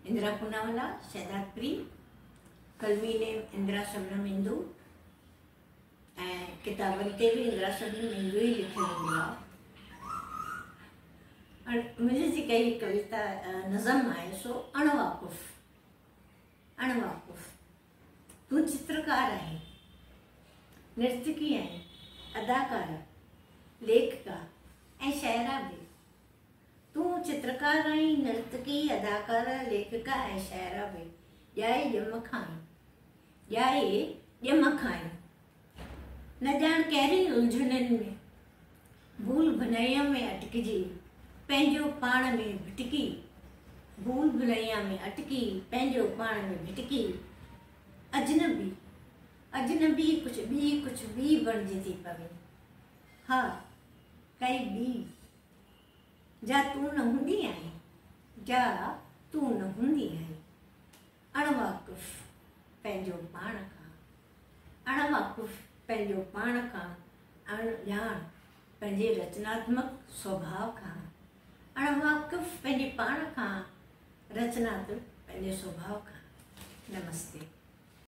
اندرا پوناوالا، شهدادپوري، قلمي نيم اندرا شبنم هندو ۽ ڪتابن تي به اندرا شبنم هندو ئي لکيل هوندو آهي. منهنجي جيڪا هي ڪويتا نظم آهي سو اڻ واقف، اڻ واقف. تون چترڪار آهين، نرتڪي آهين، اداڪاره، ليکڪا ۽ شاعره به. تون چترڪار آهين، نرتڪي، اداڪاره، ليکڪا ۽ شاعره به. ڄائي ڄم کان آهين، ڄائي ڄم کان آهين. نه ڄاڻ ڪهڙين الجهنن ۾، ڀول ڀلائيء ۾ اٽڪجي، پنهنجو پاڻ ۾ ڀٽڪي، ڀول ڀلائيء ۾ اٽڪي، پنهنجو پاڻ ۾ ڀٽڪي، اجنبي، اجنبي ڪجهه ٻي، ڪجهه ٻي بڻجي ٿي پوين. ها، ڪائي ٻي، جا تون نه هوندي آهين، جا تون نه هوندي آهين. اڻ واقف پنهنجو پاڻ کان، اڻ واقف پنهنجو پاڻ کان، اڻ ڄاڻ پنهنجي رچناتمڪ سوڀاء کان، اڻ واقف پنهنجي پاڻ کان، رچناتمڪ پنهنجي سوڀاء کان. نمستي.